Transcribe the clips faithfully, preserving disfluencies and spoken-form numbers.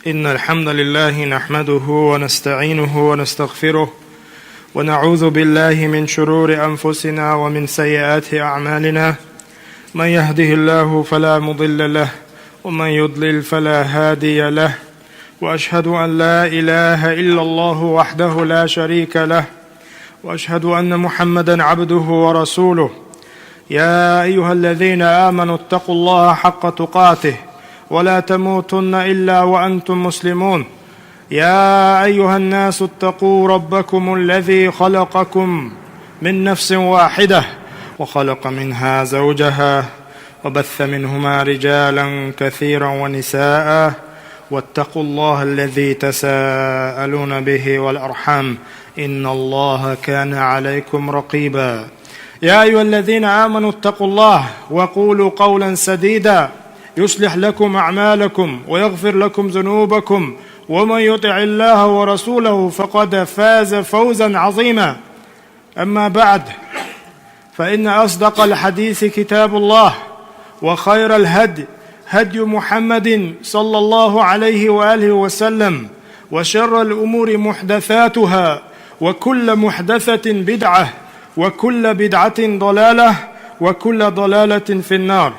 إن الحمد لله نحمده ونستعينه ونستغفره، ونعوذ بالله من شرور أنفسنا ومن سيئات أعمالنا. من يهده الله فلا مضل له، ومن يضلل فلا هادي له. وأشهد أن لا إله إلا الله وحده لا شريك له، وأشهد أن محمدا عبده ورسوله. يا أيها الذين آمنوا اتقوا الله حق تقاته ولا تموتن إلا وأنتم مسلمون. يا أيها الناس اتقوا ربكم الذي خلقكم من نفس واحدة وخلق منها زوجها وبث منهما رجالا كثيرا ونساء واتقوا الله الذي تساءلون به والأرحام إن الله كان عليكم رقيبا. يا أيها الذين آمنوا اتقوا الله وقولوا قولا سديدا يصلح لكم أعمالكم ويغفر لكم ذنوبكم ومن يطع الله ورسوله فقد فاز فوزا عظيما. أما بعد، فإن أصدق الحديث كتاب الله، وخير الهدي هدي محمد صلى الله عليه وآله وسلم، وشر الأمور محدثاتها، وكل محدثة بدعة، وكل بدعة ضلالة، وكل ضلالة في النار.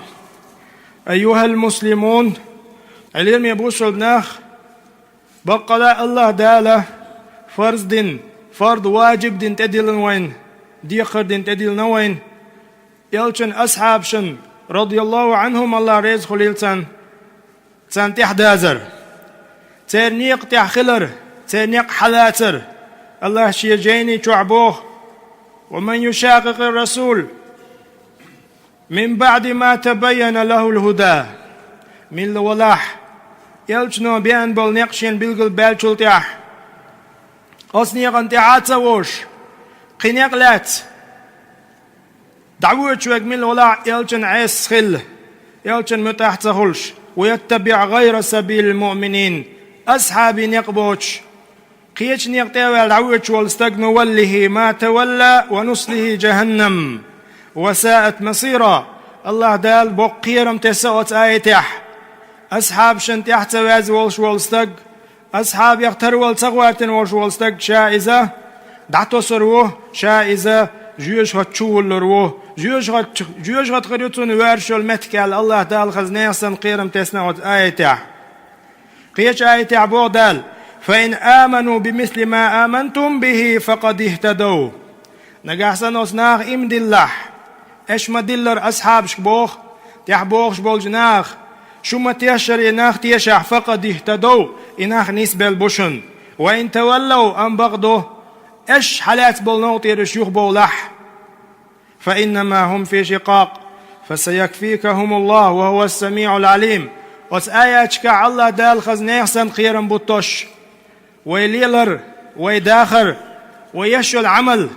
أيها المسلمون, лераме бусалба нах, баккъала Аллаха Дала фарз дина, фард, важиб дина тӀедиллина вайна, декхар дина тӀедиллина вайна, Элчан асхьабашна, радияллаху анхум, Аллах реза хуьлийла царна, царна тӀехь дазар, церан некъа тӀехь хилар, церан некъ хьалацар. Аллаха шен жайни чохь боху: «ومن يشاقق الرسول من بعد ما تبين له الهدى». Милла валахь, Элчано беана болу некъ шена билгал баьллачул тӀаьхьа, оцу некъана тӀаьхьа а ца вогӀуш, кхин некъ лаьцна дӀавоьдуш верг милла валахь, Элчанна Ӏеса хилла, Элчанна муьтӀахь ца хуьлуш, «ويتبع غير سبيل المؤمنين», асхьабийн некъ боцуш, кхечу некъа тӀе а ваьлла дӀавоьдуш волу стаг, «نوله ما تولى ونصله جهنم وساءت مصيرا». Аллаха Дала боккха кхерам тесна оцу аятехь. Асхьабашна тӀаьхьа ца ваьзна волуш волу стаг, асхьабех тарвала ца гӀоьртина волуш волу стаг, ша иза дӀатосур ву, ша иза жоьжахати чу вуллур ву. Жоьжахати, жоьжахати хир ю цунна воьрзуш йолу меттиг аьлла, Аллаха Дала хаза нехан санна кхерам тесна оцу аятехь. Кхечу аятехь боху Дала: «فإن آمنوا بمثل ما آمنتم به فقد اهتدوا». Нагахь санна оцу наха иман диллахь, аша ма-диллара асхьабашка боху, тӀаьхьа бохуш болчу наха, шу ма-тешшара и нах тешахь, «فقد اهتدوا», и нах нисбелла бу шуна. «وإن تولوا», амма бакъ ду, аша хьалаьцна болу новкъа тӀера уьш юхабовлахь, «فإنما هم في شقاق فسيكفيكهم الله وهو السميع العليم». Оцу аяташкахь Аллаха Дала хаза нехан санна кхерам буттуш, вай лелар, вай дахар, вай еш йолу Ӏамал,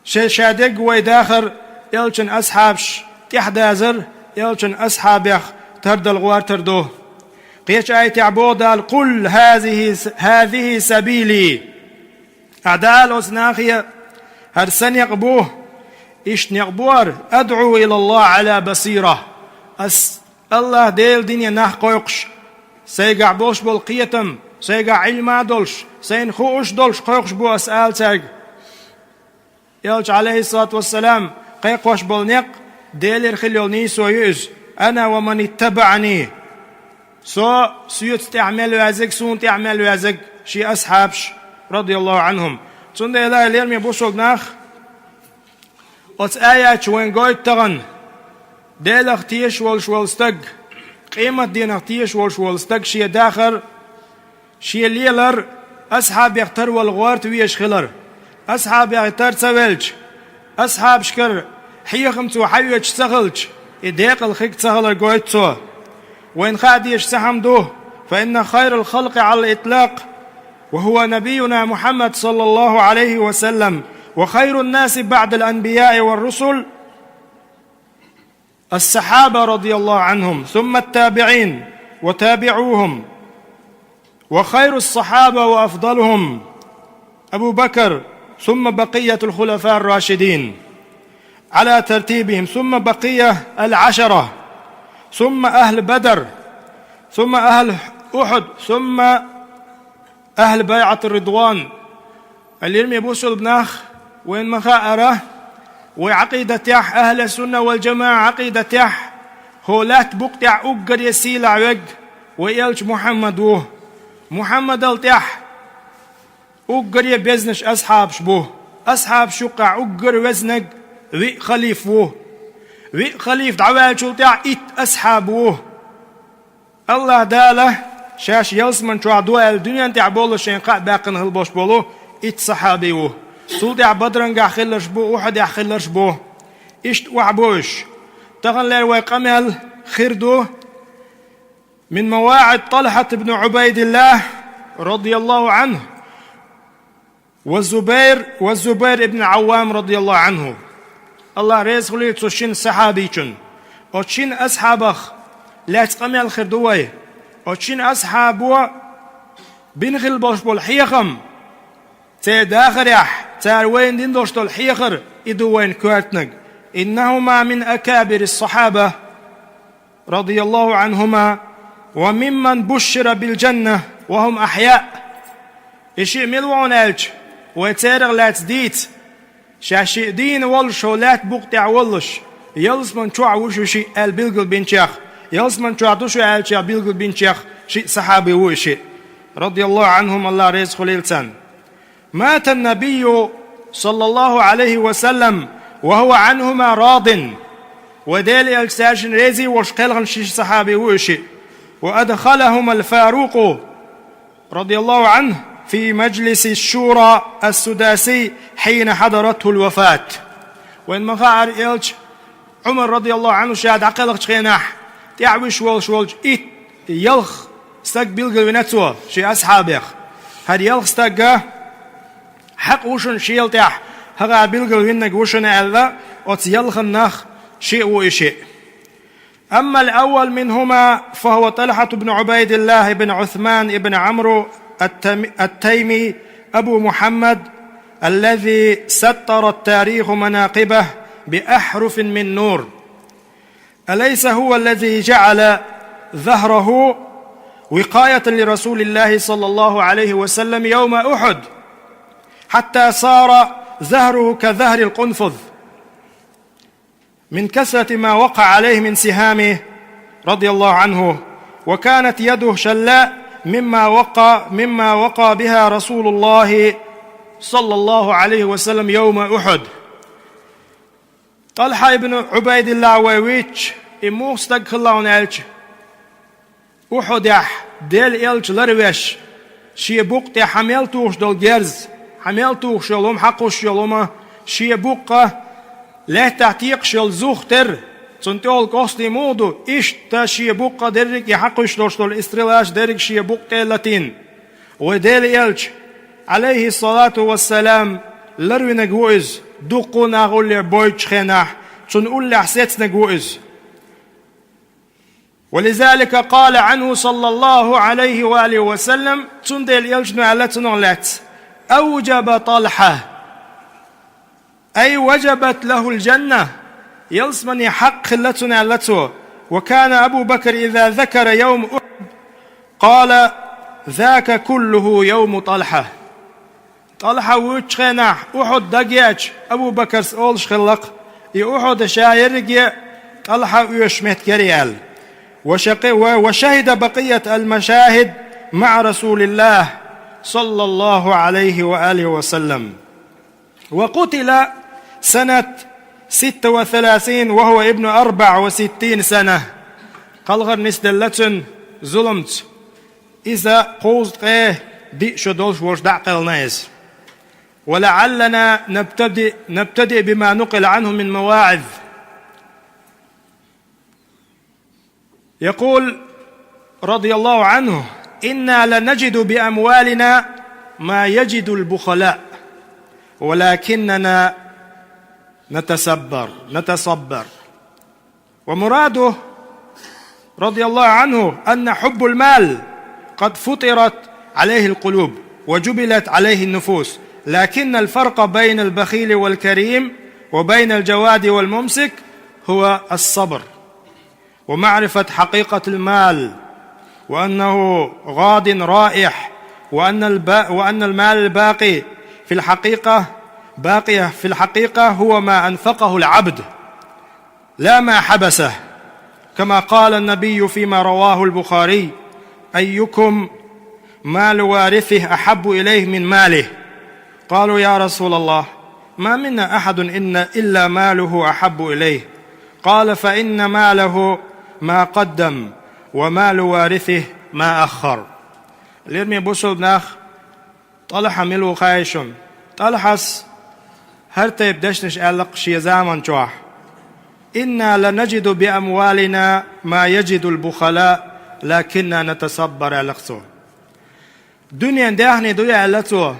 ша, ша дерг вай дахар, Элчан асхьабаш тӀаьхьадазар, Элчан асхьабех тардала гӀортар ду. Кхечу аятехь боху Дала: «قل هذه، هذه سبيلي». Ахь ала оцу нахе: «ХӀара сан некъ бу, иштта некъ бу хӀара, أدعو إلى الله على بصيرة». Ас Аллаха Делан дине нах кхойкхуш, сайгахь болуш болу кхетам, сайгахь Ӏилма а долуш, сайна хууш а долуш кхойкхуш бу ас», ала цаьрга. Элча, Ӏалайхиссалату вассалам, кхайкхош болу некъ Делера хила йолу нийсо ю иза: «أنا ومن اتبعني». Со, соьца тӀаьхьа мел ваьззиг, суна тӀаьхьа мел ваьззиг, шен асхьабаш, радияллаху анхум. Цундела, лераме бусалба нах, оцу аяташ вайн гойту тахана, Делах тешаш волуш волу стаг, къематденах тешаш волуш волу стаг шен дахар, шен лелар асхьабех тарвала гӀорта везаш хилар, асхьабех и тар ца велча, асхьабашкара хьехам цо хьаоьцуш ца хилча, и декъала хиг ца хилар гойту цо. Вайна хаа дезаш цхьа хӀума ду: «فإن خير الخلق على الإطلاق وهو نبينا محمد صلى الله عليه وسلم، وخير الناس بعد الأنبياء والرسل الصحابة رضي الله عنهم، ثم التابعين وتابعوهم، وخير الصحابة وأفضلهم أبو بكر، ثم بقية الخلفاء الراشدين على ترتيبهم، ثم بقية العشرة، ثم أهل بدر، ثم أهل أحد، ثم أهل بيعة الرضوان. Алирме бусулба нах, вайн ма хаара, вай Ӏакъидатехь, ахӀлу сунна вал джамаӀа Ӏакъидатехь, хӀо лаьтта букъ тӀехь уггаре сийлахь вег вай элча Мухьаммад ву. Мухьаммадал тӀехь уггаре безнаш асхьабаш бу. Асхьабаш юккъехь уггар везнаг виъ халиф ву. Виъ халиф дӀаваьлчул тӀехь итт асхьаб ву. АллахӀ Дала шаьш ялсаман чохь ду аьлла дуьнен тӀехь болу шайн кхаъ баьккхина хила болуш болу итт сахьаби ву. Цул тӀехь Бадрангахь хилларш бу, Ухьудехь хилларш бу. Иштта охьабу уьш. Таханлера вай къамел хир ду من مواعظ طلحة بن عبيد الله رضي الله عنه والزبير، والزبير بن العوام رضي الله عنه. АллахӀ реза хуьлийла цу шина сахьабичун. Оцу шина асхьабах лаьцна къамел хир ду вай. Оцу шина асхьабо бина хила болуш болу хьехам, церан дахарехь, цара вайна дина долуш долу хьехар, и ду вайна коьртаниг. إنهما من أكابر الصحابة رضي الله عنهما وممن بشر بالجنة وهم أحياء. И шиъ мила ву хьуна аьлча, вай церах лаьцна дийца, шаьш шиъ дийна волуш, хӀо лаьтта букъ тӀехь воллуш, ялсаман чохь ву шу шиъ аьлла билгалбинчех, ялсаман чохь ду шу аьллачех билгалбинчех шиъ сахьаби ву и шиъ. رضي الله عنهم, АллахӀ реза хуьлийла царна. مات النبي صلى الله عليه وسلم وهو عنهما راض. Вай Делан элча цаьршинна резий волуш кхелхина ши сахьаби ву и шиъ. وأدخلهما الفاروق رضي الله عنه في مجلس الشورى السداسي حين حضرته الوفاة. Вайн ма хаара, элча Ӏумар, радияллаху Ӏанху, ша дӀакхелхачу хенахь, тӀаьхьа вуьш волуш волчу итт, ялх стаг билгалвина цо шен асхьабех. ХӀара ялх стаг хьакъ ву шуна шел тӀехь, хӀара билгалвиннарг ву шуна аьлла, оцу ялханнах шиъ ву и шиъ. أما الأول منهما فهو طلحة بن عبيد الله بن عثمان بن عمرو التم-، التيمي أبو محمد الذي سطر التاريخ مناقبه بأحرف من نور. أليس هو الذي جعل ظهره وقاية لرسول الله صلى الله عليه وسلم يوم أحد حتى صار ظهره كظهر القنفذ من كثرة ما وقع عليه من سهام، رضي الله عنه، وكانت يده شلاء مما وقى، مما وقى بها رسول الله صلى الله عليه وسلم يوم أحد. ТӀалхьа ибн Ӏубайдилла вай вуьйцуш, и муха стаг хилла хьуна аьлча, Ухьудехь Делан элча ларвеш, шен букъа тӀе хьан мел тухуш долу герз, хьан мел тухуш йолу хӀума, хьакхуьссуш йолу хӀума, шен букъа лаьттахь текхаш йолу зух терра, цунна тӀехула кӀоштий муха ду, иштта шен букъа дерриг а и хьакхуьссуш долуш долу и стрелаш дерриг шен букъа тӀе а латийна. Вай Делан элча, Ӏалайхиссалату вассалам, ларвинарг ву иза, дуккха а нах уллера бойтучу хенахь, цунна уллехь сецнарг ву иза. ولذلك قال عنه صلى الله عليه وآله وسلم, цундела элчано аьлла цунах лаьцна: أوجب طلحة أي وجبت له الجنة, ялсамане хьакъ хилла цунна аьлла цо. وكان أبو بكر إذا ذكر يوم أحد قال: ذاك كله يوم طلحة. ТӀалхьа вуьйцучу хенахь, Ухьуд дагеача, Абу Бакарс олуш хилла-кх, и Ухьуд ша ерриге а ТӀалхьа оьшуш меттиг яра аьлла. وشق-، و-، وشهد بقية المشاهد مع رسول الله صلى الله عليه وآله وسلم. وقتل سنة ستة وثلاثين وهو ابن أربع وستين سنة. Кхалхар нисделла цуьнан зуламца. Иза кхузткъе диъ шо долуш волуш дӀа а кхелхина иза. ولعلنا نبتدئ، نبتدئ بما نقل عنه من مواعظ. يقول رضي الله عنه: إنا لنجد بأموالنا ما يجد البخلاء، ولكننا نتصبر، نتصبر. ومراده رضي الله عنه أن حب المال قد فطرت عليه القلوب وجبلت عليه النفوس، لكن الفرق بين البخيل والكريم وبين الجواد والممسك هو الصبر ومعرفة حقيقة المال وأنه غاد رائح، وأن الب-، وأن المال الباقي في الحقيقة، باقي في الحقيقة هو ما أنفقه العبد، لا ما حبسه، كما قال النبي فيما رواه البخاري: أيكم مال وارثه أحب إليه من ماله؟ قالوا: يا رسول الله، ما منا أحد إن، إلا ماله أحب إليه. قال: فإن ماله ما قدم، ومال وارثه ما أخر. Лераме бусалба нах, ТӀалхьа мила ву хаьий шуна? ТӀалхьас хӀара тайпа дешнаш аьлла-кх шен заман чохь: إنا لنجد بأموالنا ما يجد البخلاء، لكننا نتصبر, аьлла-кх цо. Дуьненан даьхни ду, аьлла цо.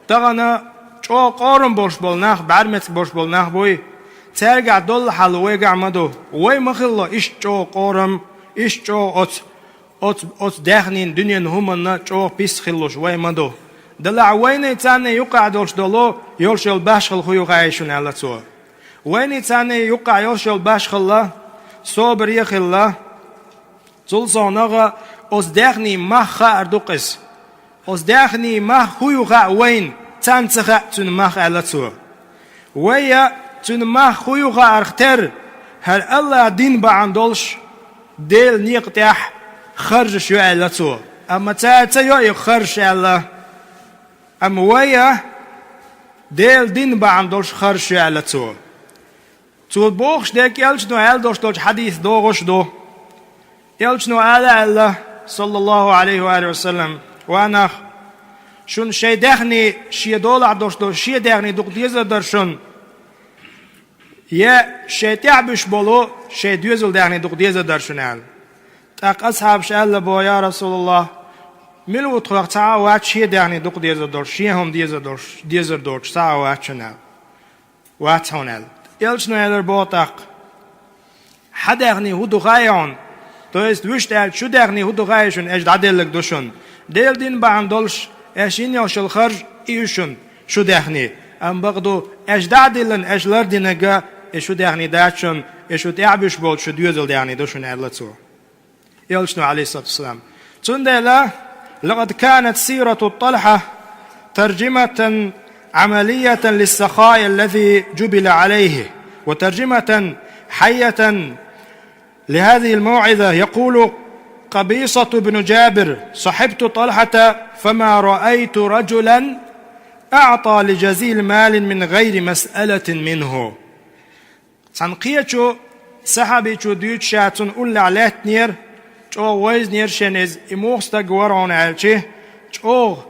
Тахана чӀогӀа къорам болуш болу нах, бӀаьрмециг болуш болу нах буй, цаьргахь долу хьал вайгахь ма ду. Вай ма хилла иштта чӀогӀа къорам, иштта чӀогӀа оцу, оцу, оцу даьхнина, дуьненан хӀуманна чӀогӀа пис хилалуш вай ма ду. Делахь вайна а царна а юккъехь долуш долу, йолуш йолу башхалла хӀун ю хаьий шуна, аьлла цо. Вайна а царна а юккъехь йолуш йолу башхалла, собаре а хилла, цул совнагӀа оцу даьхнийн мах хаар ду-кх иза. Оцу даьхнийн мах хӀун ю хаьа вайна, царна ца хаьа цуьнан мах, аьлла цо. Вай а цуьнан мах хӀун ю хаарх терра, хӀара АллахӀан дин бахьана долуш Делан некъа тӀехь харжаш ю, аьлла цо. Амма цара ца йо и харжаш аьлла. Амма вай а Делан дин бахьана долуш харжаш ю, аьлла цо. Цо бохуш дерг элчано аьлла долуш долчу хьадисехь догӀуш ду. Элчано ала аьлла, саллаллаху Ӏалайхи ва алихи ва саллам: «Ва нах, шуна шайн даьхни шен долахь долуш долу шен даьхни дукха дезар дара шуна, я шайн тӀаьхьабуьсуш болу шайн доьзал даьхни дукха дезар дара шуна», – аьлла. ТӀаккха асхьабаша аьлла бо: «Я Расулаллах, мила ву тхох цхьа а вац шен даьхни дукха дезар долуш, шен хӀума дезар долуш, дезар доцуш цхьа а вац шуна?» – аьлла. «Вац хьуна», – аьлла. Элчано элира боху тӀаккха: «Хьан даьхни хӀун ду хаьий хьуна? То есть, вуьшта аьлча, шун даьхни хӀун ду хаьий шуна, аша дӀаделларг ду шуна? Делан дин бахьана долуш аша йина йолуш йолу харж и ю шуна, шун даьхни. Амма бакъду, аша дӀа а диллина, аша лардинарг а и шун даьхни дац шуна, и шун тӀаьхьабуьсуш болчу шун доьзал даьхни ду шуна», – аьлла цо. Элчано, Ӏалайхиссалату вассалам. Цундела: «لقد كانت سيرة طلحة ترجمة عملية للسخاء الذي جبل عليه، وترجمة حية لهذه الموعظة.» يقول قبيصة بن جابر: «صحبت طلحة فما رأيت رجلا أعطى لجزيل مال من غير مسألة منه». Цхьана кхечу сахьабичо дуьйцу, ша цунна уллехь лаьттинера, чӀогӀа вайзинера шена иза, и муха стаг вара хьуна аьлча, чӀогӀа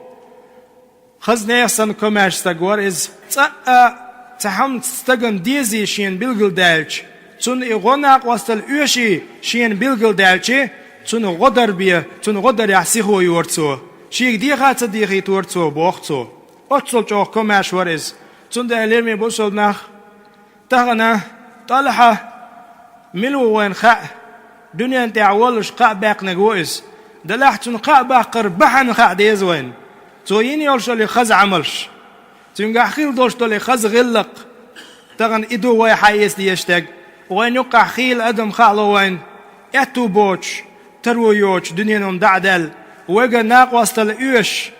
хаза нехан санна комаьрша стаг вара иза. Цкъа а цхьа хӀума стагана дезий шена билгалдаьлча, цунна и гӀо накъосталла оьший шена билгалдаьлча, цунна гӀо дар бен, цунна гӀо дарехь сихо йора цо. Шега деха а ца дехийтора цо, боху цо. Оццул чӀогӀа комаьрша вара иза. Цундела, лераме бусалба нах, тахана ТӀалхьа мила ву вайна хаьа, дуьнен тӀехь воллуш кхаъ баьккхинарг ву иза. Делахь цунна кхаъ баккхар бахьана хаа деза вайна. Цо йина йолуш йолу и хаза Ӏамалш, цуьнгахь хила долуш долу и хаза гӀиллакх. Тахана и ду вай хьаэца дезаш дерг. Вайна юккъехь хийла адам хаало вайна, аьтту боцуш, таро йоцуш, дуьненан хӀума дӀа а даьлла, вайгара накъосталла оьшуш,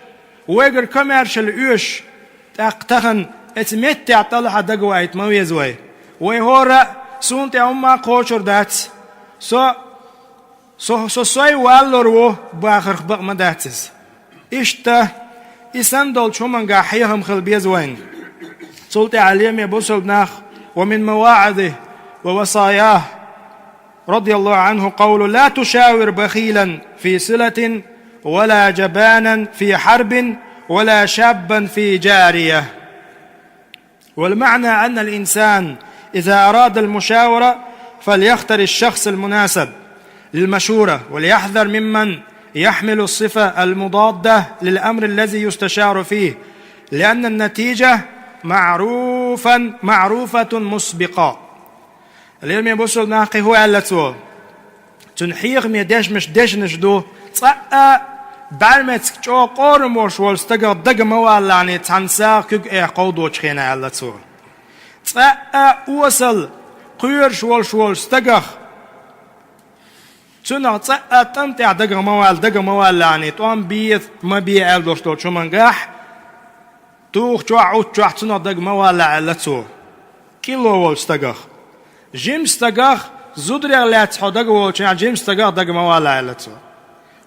вайгара комаьршалла оьшуш, тӀаккха тахана оцу меттехь ТӀалхьа дагавайта ма веза вай. Вай хӀора а: «Суна тӀе хӀумма а кхочур дац. Со, со, со сой валлур ву», – бахарх бакъ ма дац иза. Иштта, и санна долчу хӀумангахь хьехам хила беза вайна. Цул тӀаьхьа, лераме бусалба нах, ومن مواعظه ووصاياه رضي الله عنه قوله: «لا تشاور بخيلا في صلة، ولا جبانا في حرب، ولا شابا في جارية». والمعنى أن الإنسان إذا أراد المشاورة فليختر الشخص المناسب للمشورة، وليحذر ممن يحمل الصفة المضادة للأمر الذي يستشار فيه، لأن النتيجة معروفا، معروفة مسبقا. Лераме бусалба нах, кхин хӀун аьлла цо? Цуьнан хьехаме дешнаш, дешнаш ду: цкъа а бӀаьрмециг, чӀогӀа къорамаш волу стагах дага ма валлахьний, цхьана сагӀа куьг эха кховдочу хенахь, аьлла цо. Цкъа а осал, кхоьруш волуш волу стагах Цунах цӀа а тӀам тӀехь дагах ма вала, дагах ма валалахьаний, тӀом бе, ма бе аьлла долуш долчу хӀумангахь, тухучохь, Ӏуттучохь цунах дагах ма валалахь аьлла цо. КӀилло волчу стагах. Жимачу стагах, зударех лаьцна хьо дагаволучу хенахь, жимачу стагах дагах ма валалахь аьлла цо.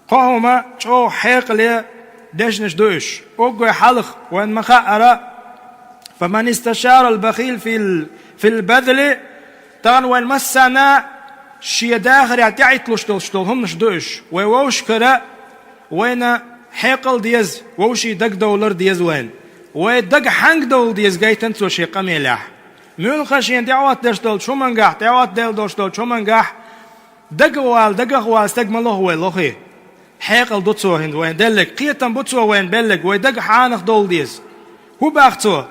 Кхо хӀума чӀогӀа хьекъале дешнаш ду уьш. Уггар хьалха вайна ма-хаъара, «فمن استشار البخيل في ال-، في البذل», тахана вайна массарна шен дахарехь тӀехӀитталуш долуш долу хӀуманаш ду уьш. Вай вовшахкара вайна хьекъал деза, вовшийн дагадовлар деза вайна. Вай дага хьаьнга довла деза, гайтина цо шен къамелехь. Муьлхха шена тӀехӀоттадеш долчу хӀумангахь, тӀехӀоттаделла долуш долчу хӀумангахь, дагавала, дагах вала стаг ма лоху вай, лохий. Хьекъал ду цо хӀинца вайна делларг, кхетам бу цо вайна белларг, вай дага хьанах довла деза. ХӀун боху цо?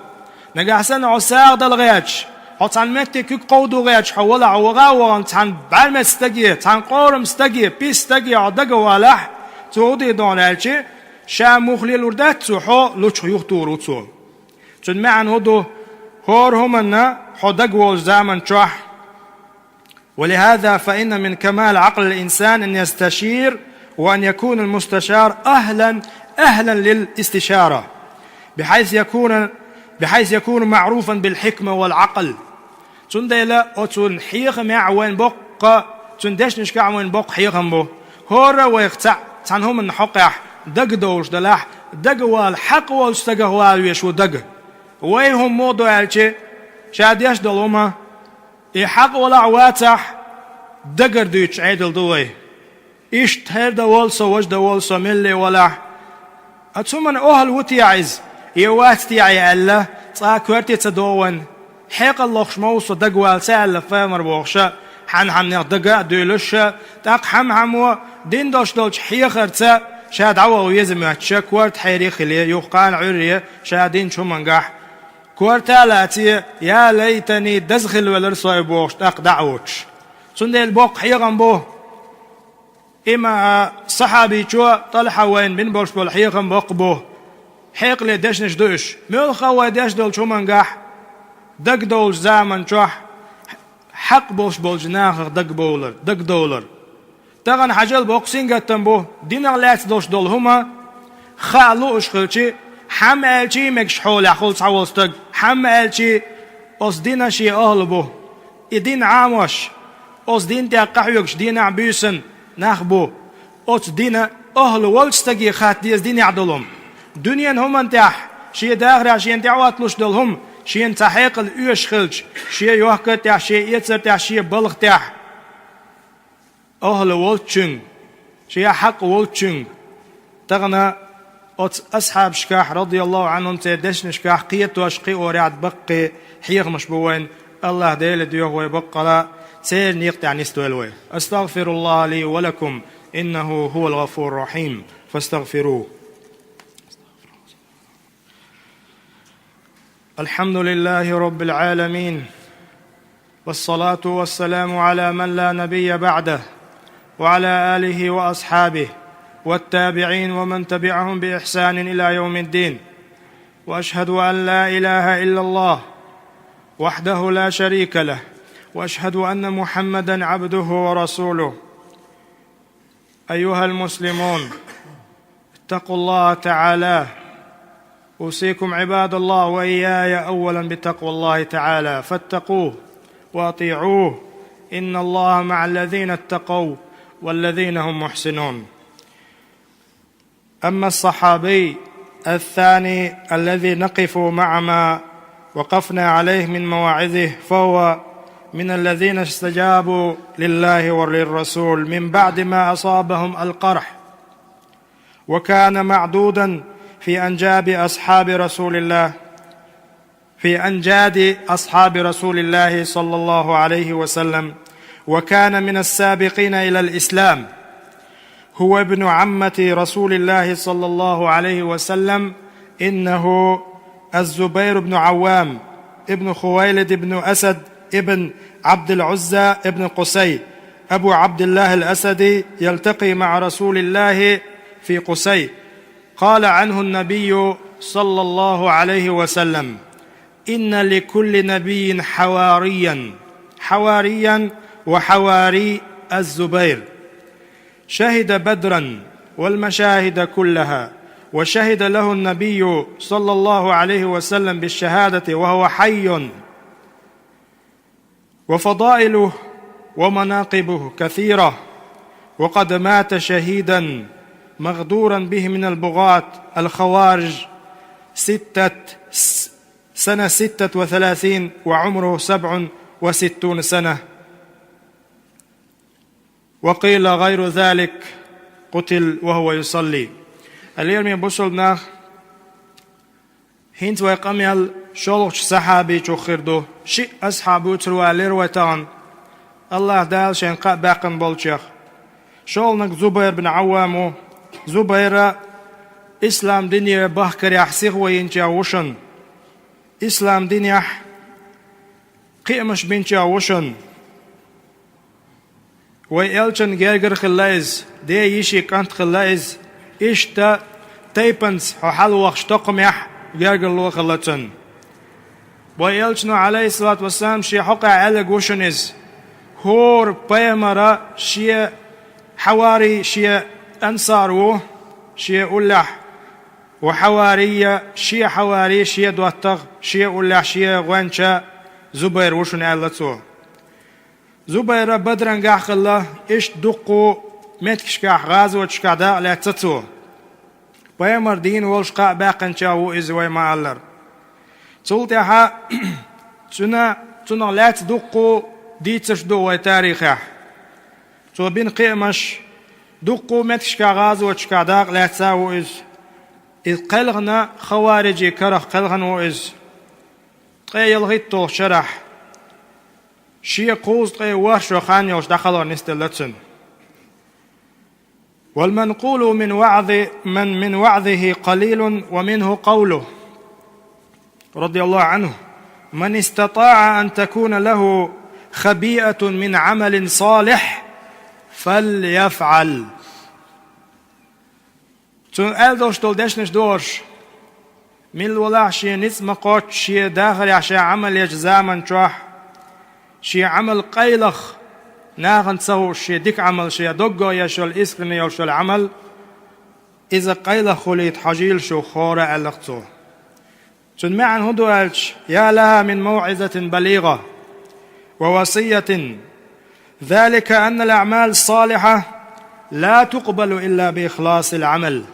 Нагахь санна хьо сагӀа дала гӀерташ, хьо цхьана метте куьг кховдо гӀерташ, хьо валахь, ваха а вахана, цхьана бӀаьрмецан стаге, цхьана къораман стаге, пис стаге хьо дага а валахь, цо хӀун дийр ду хьуна аьлча, ша муха лелор дац цо, хьо лучух юхатухур ву цо. Цуьнан маьӀна хӀун ду? ХӀора хӀуманна хьо дагаволчу заман чохь, ولهذا فإن من كمال عقل الإنسان أن يستشير، وأن يكون المستشار أهلا، أهلا للاستشارة، بحيث يكون، بحيث يكون معروفا بالحكمة والعقل. Цундела оцунна хьехамехь вайна боккха, цуьнан дешнашкахь вайна боккха хьехам бу. ХӀора а вайх цхьаъ цхьана хӀуманна хьокъехь дагадовлуш далахь, дагавала хьакъ волчу стагах вала везаш ву дага. Вай хӀума муха ду аьлча, ша деш долу хӀума, и хьакъ валахь а вацахь, дагара дуьйцуш Ӏедал ду вай. Иштта хӀара дан волу со, важа дан волу со, мелле валахь. Оцу хӀуманна охьа ву техьа иза, я вац техьа и аьлла, цкъа а коьрте ца догӀу вайна. Хьекъал лохуш ма ву со, дагавала ца аьлла, пайхамар бохуша, хьан-хьаннех дага а дуьйлуша, тӀаккха хьан-хьамо дина долуш долчу хьехарца ша дӀаваха веза моьттуша, корта хьере а хиле, юха кхана Ӏуьйре, ша динчу хӀумангахь. Корта а лаций, я лайтани, даза хилла велара со и бохуш, тӀаккха дӀа а воцуш. Цундела боккха хьехам бу. Имма сахьабичо ТӀалхьа вайна бина болуш болу хьехам боккха бу. Хьекъале дешнаш ду уьш. Муьлхха а вай деш долчу хӀумангахь, дагадовлучу заман чохь хьакъ болуш болчу нахах дагабовлар, дагадовлар. Тахана хьажал боккха сингаттам бу, динах лаьцна долуш долу хӀума хаа лууш хилчи, хьамма аьлчий мегаш хьолехь хуьлу цхьаволу стаг, хьамма аьлчий оцу дина шен ахӀла бу. И дин Ӏамош, оцу дин тӀехь къахьоьгуш дийнахь буьйсанна нах бу. Оцу дина ахӀла волчу стаге хатта деза динехь долу хӀума. Дуьненан хӀуманна тӀехь, шен дахарехь шена тӀехӀотталуш долу хӀума, шена цхьа хьекъал оьшуш хилча, шен йохка тӀехь, шен эцар тӀехь, шен балха тӀехь. АхӀла волчуьнга, шен хьакъ волчуьнга. Тахана оцу асхьабашкахь, радияллаху Ӏанхум, церан дешнашкахь кхетош, кхиорехь баккхий хьехамаш бу вайн. АллахӀ Дела доьху вай баккъала, церан некъа тӀехь нисдойла вай. أستغفر الله لي ولكم، إنه هو الغفور الرحيم، فاستغفروه. الحمد لله رب العالمين، والصلاة والسلام على من لا نبي بعده، وعلى آله وأصحابه والتابعين ومن تبعهم بإحسان إلى يوم الدين. وأشهد أن لا إله إلا الله وحده لا شريك له، وأشهد أن محمدا عبده ورسوله. أيها المسلمون، اتقوا الله تعالى. أوصيكم عباد الله وإياي أولا بتقوى الله تعالى، فاتقوه وأطيعوه، إن الله مع الذين اتقوا والذين هم محسنون. أما الصحابي الثاني الذي نقف مع ما وقفنا عليه من مواعظه، فهو من الذين استجابوا لله وللرسول من بعد ما أصابهم القرح، وكان معدودا في أنجاب أصحاب رسول الله، في أنجاد أصحاب رسول الله صلى الله عليه وسلم، وكان من السابقين إلى الإسلام. هو ابن عمة رسول الله صلى الله عليه وسلم، إنه الزبير بن عوام ابن خويلد بن أسد ابن عبد العزى ابن قصي، أبو عبد الله الأسدي، يلتقي مع رسول الله في قصي. قال عنه النبي صلى الله عليه وسلم: إن لكل نبي حواريا، حواريا وحواري الزبير. شهد بدرا والمشاهد كلها، وشهد له النبي صلى الله عليه وسلم بالشهادة وهو حي، وفضائله ومناقبه كثيرة، وقد مات شهيدا مغدورا به من البغاة الخوارج ستة، سنة ستة وثلاثين وعمره سبع وستون سنة، وقيل غير ذلك، قتل وهو يصلي. Лераме бусалба нах, хӀинца вай къамел шолгӀачу сахьабичух хир ду. Шиъ асхьаб вуьйцур валера вай тахана, АллахӀ Дала шайн кхаъ баьккхина болчех. ШолгӀаниг Зубайр бин Ӏаввам ву. Зубайра ислам дине бахкарехь сиха вайинчех ву шуна. Ислам динехь кхиамаш бинчех ву шуна. Вай элчан гергара хилла иза, ден йишин кӀант хилла иза. Иштта тайпанца хьо хьалавахча токхамехь гергарло хилла цуьнан. Вай элчано, Ӏалайхиссалату вассалам, шен хьокъехь аьлларг ву шуна иза. ХӀора пайхамара шен хьавари, шен ансар ву, шен уллехь, ва хьавария, шен хьавари, шен доттагӀа, шен уллехь, шен гӀоьнча Зубайр ву шуна, аьлла цо. Зубайра Бадрангахь хилла, иштта дуккха меттигашкахь, гӀазоташкахь дакъа лаьцна цо. Пайхамар дийна волуш кхаъ баьккхинчех ву иза, вай ма-аллара. Цул тӀаьхьа цуьнан, цунах лаьцна дуккха дийцарш ду вай тарихехь. Цо бина кхиамаш, дуккха меттигашкахь, гӀазоташкахь дакъа лаьцна ву иза. Иза кхелхина, хаварижийн карах кхелхина ву иза. Ткъе ялхитталгӀачу шарахь, шен кхузткъе ворхӀ шо хан йолуш дӀакхалхар нисделла цуьнан. والمنقول من وعظ من من وعظه قليل، ومنه قوله رضي الله عنه: من استطاع أن تكون له خبيئة من عمل صالح فليفعل. Цуьнан аьлла долуш долу дешнаш дохуш, милла валахь шен ницкъ ма кхоччу шен дахарехь, шен Ӏамал ечу заман чохь, шен Ӏамал къайлаха, нахана ца хууш, шен дика Ӏамал, шен доггах еш йолу, искренне йолуш йолу Ӏамал, иза къайлаха хуьлийта хьожийла шу хӀора, аьлла-кх цо. Цуьнан маьӀна хӀун ду аьлча: يا لها من موعظة بليغة ووصية، ذلك أن الأعمال الصالحة لا تقبل إلا بإخلاص العمل.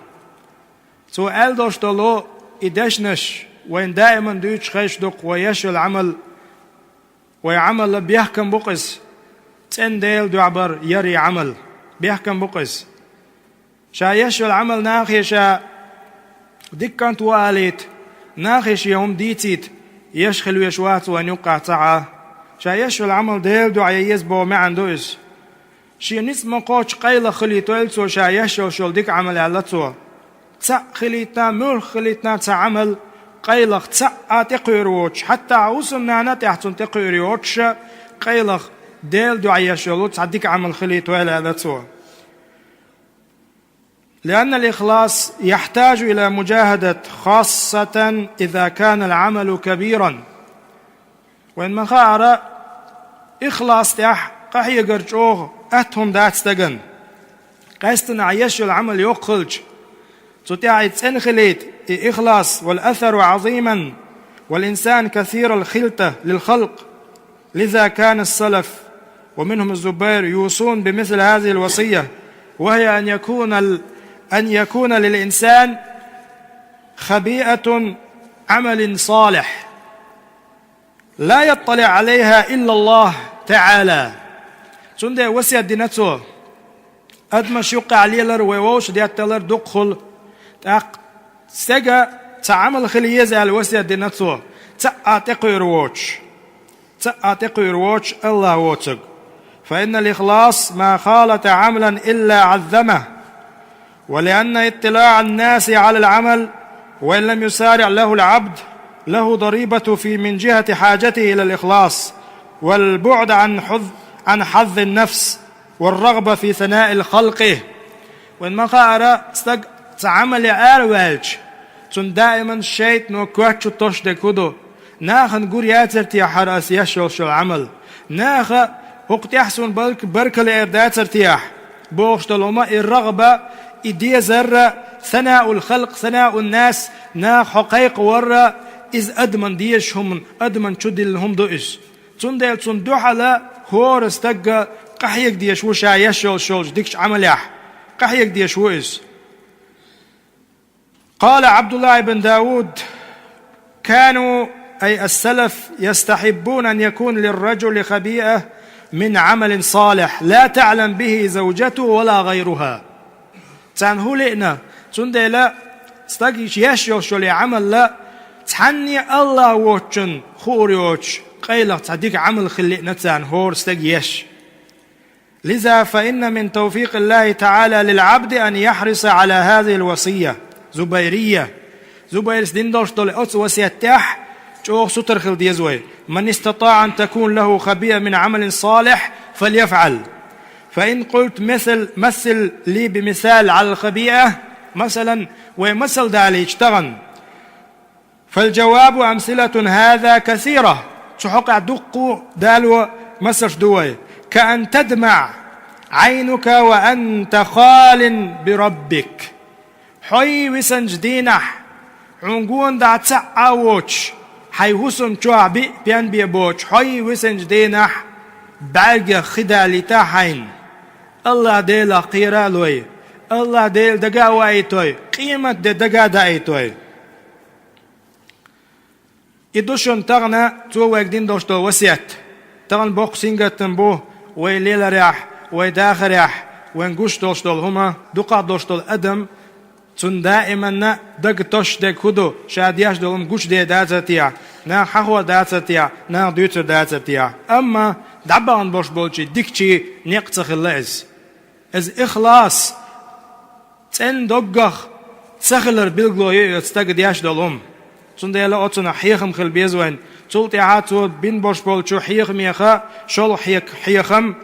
Цо аьлла долуш долу и дешнаш вайна даиман дуьйцуш хезаш ду-кх, вай еш йолу Ӏамал, вай Ӏамал бехкам бу-кх иза, цӀена Делан дуьхьа бар яр и Ӏамал, бехкам бу-кх иза. Ша еш йолу Ӏамал нахе ша дика кӀант ву алийта, нахе шен хӀума дийцийта еш хила веш вац вайна юккъахь цхьа а. Ша еш йолу Ӏамал Делан дуьхьа ян еза боху маьӀна ду иза. Шен ницкъ ма кхоччу къайлаха хилийтойла цо ша еш йолуш йолу дика Ӏамал, аьлла цо. Цхьаъ хилийтина, муьлхха хилийтина цхьа Ӏамал къайлаха цхьа а тӀекхуьур воцуш, хьатта хьан хӀусамнана тӀехь цунна тӀекхуьур йоцуша, къайлаха Делан дуьхьа еш йолу цхьа дика Ӏамал хилийтойла, аьлла цо. لأن الإخلاص يحتاج إلى مجاهدة، خاصة إذا كان العمل كبيرا. Вайна ма-хаъара, ихлас тӀехь къахьегар чӀогӀа атта хӀума дац стагана. Къаьсттина ахь еш йолу Ӏамал йоккха хилча, цу тӀехь и цӀена хилийта, и ихлас, والأثر عظيما، والإنسان كثير الخلطة للخلق. لذا كان السلف ومنهم الزبير يوصون بمثل هذه الوصية، وهي أن يكون ال-، أن يكون للإنسان خبيئة عمل صالح لا يطلع عليها إلا الله تعالى. Цундела васет дина цо. Адамаш юккъехь лелар, вай вовшах детталар дукхахула. ТӀаккха стеган цхьа Ӏамал хила еза аьлла васет дина цо, цхьа а тӀекхуьур воцуш. Цхьа а тӀекхуьур воцуш, АллахӀ воцург. فإن الإخلاص ما خالط عملا إلا عظمه، ولأن اطلاع الناس على العمل وإن لم يسارع له العبد له ضريبة في، من جهة حاجته إلى الإخلاص والبعد عن حظ، عن حظ النفس والرغبة في ثناء الخلق. Вайна ма-хаъара, стаг цхьа Ӏамале араваьлча, цунна даиман шайтӀано коьртачу тосуш дерг хӀун ду? Нахана гур яцара техьа хӀара ас еш йолуш йолу Ӏамал? Наха хӀокху тӀехь суна барк-, баркалла эр дацара техьа? Бохуш долу хӀума и рагӀба, и дезар, санаул халкъ, санаун нас, нах хьо кхайкхавар, иза адаман дезаш хӀума, адаман чу диллина хӀума ду иза. Цундела цунна дуьхьал хӀора стаг къахьега дезаш ву ша еш йолуш йолчу дикачу Ӏамалехь. Къахьега дезаш ву иза. قال عبد الله بن داود: كانوا، أي السلف، يستحبون أن يكون للرجل خبيئة من عمل صالح لا تعلم به زوجته ولا غيرها. Царна хӀун лиъна? Цундела стаг еш йолуш йолу Ӏамал цхьанне а АллахӀ воцчунна хуур йоцуш, къайлаха цхьа дика Ӏамал хила лиъна царна хӀора стаг еш. لذا فإن من توفيق الله تعالى للعبد أن يحرص على هذه الوصية الزبيرية. Зубайрас дина долуш долу оцу васият тӀехь чӀогӀа сутара хила деза вай. من استطاع أن تكون له خبيئة من عمل صالح فليفعل. فإن قلت مثل، مثل لي بمثال على الخبيئة، масалан, вай масал далийча тахана, فالجواب أمثلة هذا كثيرة. Цу хьокъехь дуккха а дало масалш ду вай. كأن تدمع عينك وأنت خال بربك. Хьо висанчу дийнахь, хьуна гонаха цхьа а воцуш, хьайн хӀусам чохь биъ пен бен боцуш, хьо висанчу дийнахь бӀаьргех хи далийта хьайна. АллахӀ Делах кхера а лой, АллахӀ Дела дага а ваийта вай, къемат де дага а даийта вай. И ду шуна тахана цо вайга дина долуш долу васият. Тахана боккха сингаттам бу вай леларехь, вай дахарехь, вайн гуш долуш долу хӀума, дукхах долуш долу адам, цунна даиманна дага тосуш дерг хӀун ду, ша деш долу хӀума гучудер дацар техьа, нах хьахор дацар техьа, нах дуьйцур дацар техьа. Амма дӀабахана болуш болчийн дикачийн некъ ца хилла иза. Иза ихлас, цӀена доггах ца хилар билгало ю и оцу стага деш долу хӀума. Цундела оцунах хьехам хила беза вайн. Цул тӀаьхьа цо бина болуш болчу хьехамех шолгӀа хье-, хьехам: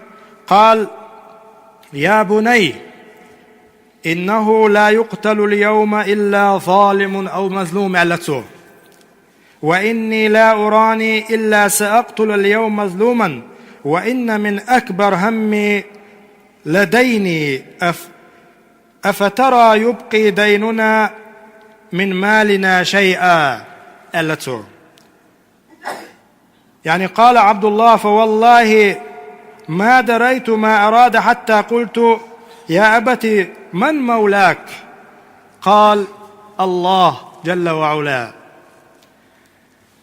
قال: يا بني، إنه لا يقتل اليوم إلا ظالم أو مظلوم, аьлла цо. وإني لا أراني إلا سأقتل اليوم مظلوما، وإن من أكبر همي لديني، أف-، أفترى يبقي ديننا من مالنا شيئا, аьлла цо. يعني قال عبد الله: فوالله ما دريت ما أراد حتى قلت: يا أبت، من مولاك؟ قال: الله جل وعلا.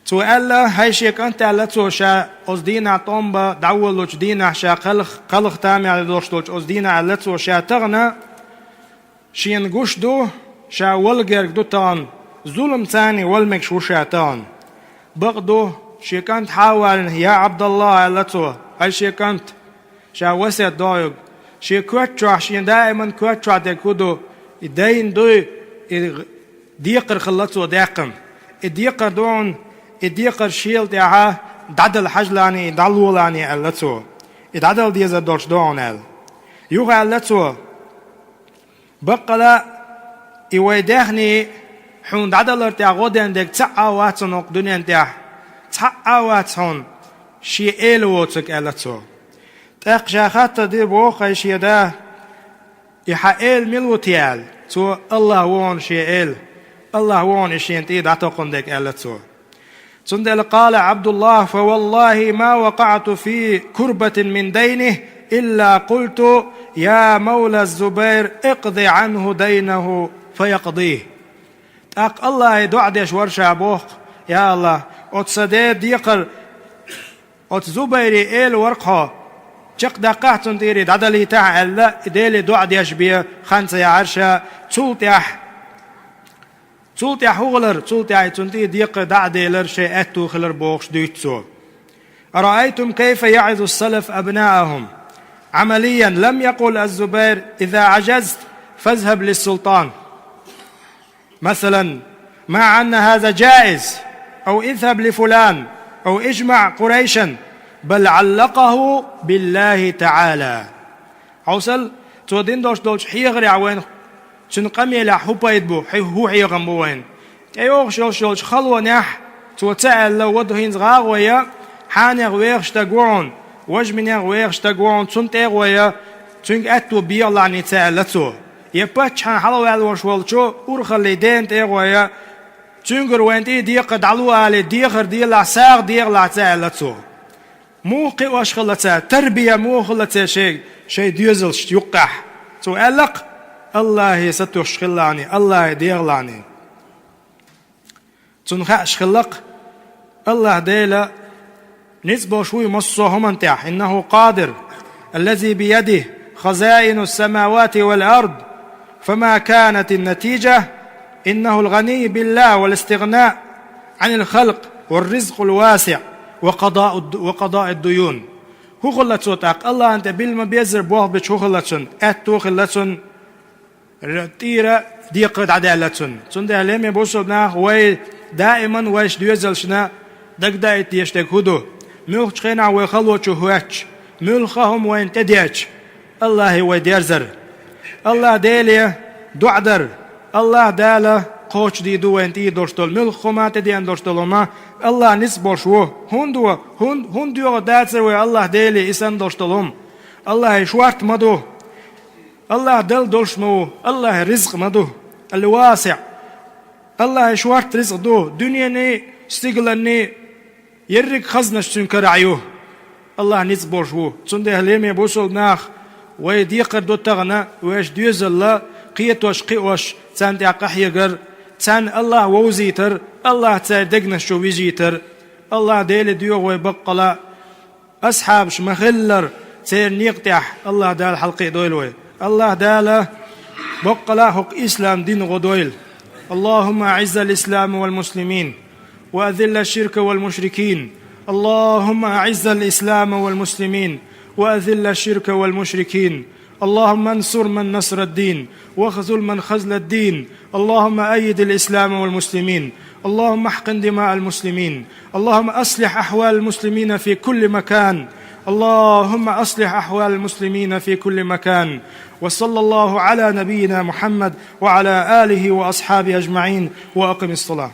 Цо аьлла: «ХӀай шен кӀант, — аьлла цо, — ша оцу дийнахь тӀом бан дӀаволалучу дийнахь, ша кхалх-, кхалха тамехь долуш долчу оцу дийнахь, — аьлла цо, — ша тахана шена гуш ду, ша вала герга ду тахана, зуламца вала мегаш ву ша тахана. Бакъду, шен кӀант хьа а валийна, я Ӏабдалла, — аьлла цо, — хӀай шен кӀант, ша весет до хьоьга. Шен коьрта чохь, шен даиман коьрта чохь дерг хӀун ду? И дайн дуй, и декхар хилла цо даьккхина. И декхар ду хьуна, и декхар шел тӀаьхьа дӀадала хьажалахь, и дӀалолахь», — аьлла цо. «И дӀадала дезар долуш ду хьуна», — аьлла. Юха аьлла цо: «Баккъала, и вай даьхни хьуна дӀадалар тӀехь гӀо ден дерг цхьаъ а вац хьуна хӀокху дуьнен тӀехь, цхьаъ а вац хьуна шен эла воцург», — аьлла цо. ТӀаккха ша хаттар дира боху хӀай шен да: «И хьан эла мила ву те?» — аьлла. Цо: «АллахӀ ву хьуна шен эла, АллахӀ ву хьуна и шена тӀе дӀатокхун дерг», — аьлла цо. Цундела قال عبد الله: فوالله ما وقعت في كربة من دينه إلا قلت: يا مولى الزبير، اقض عنه دينه فيقضيه. ТӀаккха АллахӀе доӀа деш вара ша боху: Я АллахӀ, оцу сан ден декхар, оцу Зубайран эла вара-кх хьо, чекхдаккхахьа цунна тӀера, дӀадалийтахьа», — аьлла, и Деле доӀа деш бен хан ца яьхьира ша. Цул тӀаьхьа Цул тӀаьхьа хӀун хилар? Цул тӀаьхьа и цунна тӀе декхар дӀа а делар, шайн аьтту хилар бохуш дуьйцу цо. أرأيتم كيف يعظ السلف أبناءهم عمليا؟ لم يقل الزبير: إذا عجزت فاذهب للسلطان، مثلا، مع أن هذا جائز، أو اذهب لفلان، أو اجمع قريشا، بل علقه بالله تعالى. Хьовсал, цо дина долуш долчу хьехарехь вайна цуьнан къамелехь хӀун пайда бу, хьи-, хӀун хьехам бу вайна. ТӀейогӀуш йолуш йолчу халонехь цо ца аьлла: «Вада, хӀинца гӀа а гӀой, хьанех вехаш стаг ву хьуна, важа минех вехаш стаг ву хьуна, цунна тӀе а гӀой, Цуьнга аьтту бегӀалахьний ца аьлла цо. Я паччахьан хьалаваьлла волуш волчу урхаллий дена тӀегӀо я, цуьнгара вайна тӀе декхар дӀало алий, дехар делахь, сагӀа дехалахь ца аьлла цо. Муха кхиош хилла цара, тарбия муха хилла церан шайн, шайн доьзалшна юккъехь. Цо аьлла-кх: «Аллахье сатуьйсуш хилалахьний, Аллахье дехалахьний». Цунна хаьаш хилла-кх, Аллахь Дела ницкъ болуш вуй массо а хӀуманна тӀехь, «إنه قادر الذي بيده خزائن السماوات والأرض، فما كانت النتيجة إنه الغني بالله والاستغناء عن الخلق والرزق الواسع وقضاء الد-، وقضاء الديون». ХӀун хилла цо тӀаккха? Аллахьна тӀе билла ма-беззара болх бича хӀун хилла цунна? Аьтту хилла цунна, р-, тӀера декхар дӀадаьлла цунна. Цундела, лераме бусалба нах, вай даиман вайша доьзалшна дагадаийта дезаш дерг хӀун ду? Муьлххачу хенахь вай халочу хӀоьттича, муьлхха хӀума вайна тӀедеача, Аллахье вай дерзар, Аллахь Деле доӀа дар. Аллахь Дала кхочушдийр ду вайна тӀера долуш долу, муьлхха хӀума тӀедеана долуш долу хӀума. Аллахь ницкъ болуш ву. ХӀунда ву? ХӀун-, хӀунда доьгӀур дацара вай Аллахь Деле и санна долуш долу хӀума? Аллахье шорта ма ду. Аллахь дала долуш ма ву, Аллахье ризкъ ма ду. Ал-Васиъ. Аллахье шорта ризкъ ду, дуьненний, стигаланний, ерриг хазнаш цуьнан карахь ю. Аллахь ницкъ болуш ву. Цундела, лераме бусалба нах, вай декхар ду тахана вайша доьзалла кхетош, кхиош, царна тӀехь къахьегар, царна Аллахь вовзийтар, Аллахь церан дегнаш чу вижийтар. Аллахь Деле доьгӀу вай баккъала. Асхьабаш ма-хиллара, церан некъа тӀехь Аллахь Дала хьалакхиадойла вай. Аллахь Дала баккъала а хӀокху ислам дин гӀо дойла. اللهم أعز الإسلام والمسلمين وأذل الشرك والمشركين. اللهم أعز الإسلام والمسلمين وأذل الشرك والمشركين. اللهم انصر من نصر الدين، واخذل من خذل الدين. اللهم أيد الإسلام والمسلمين. اللهم احقن دماء المسلمين. اللهم أصلح أحوال المسلمين في كل مكان. اللهم أصلح أحوال المسلمين في كل مكان. وصلى الله على نبينا محمد وعلى آله وأصحابه أجمعين. وأقم الصلاة.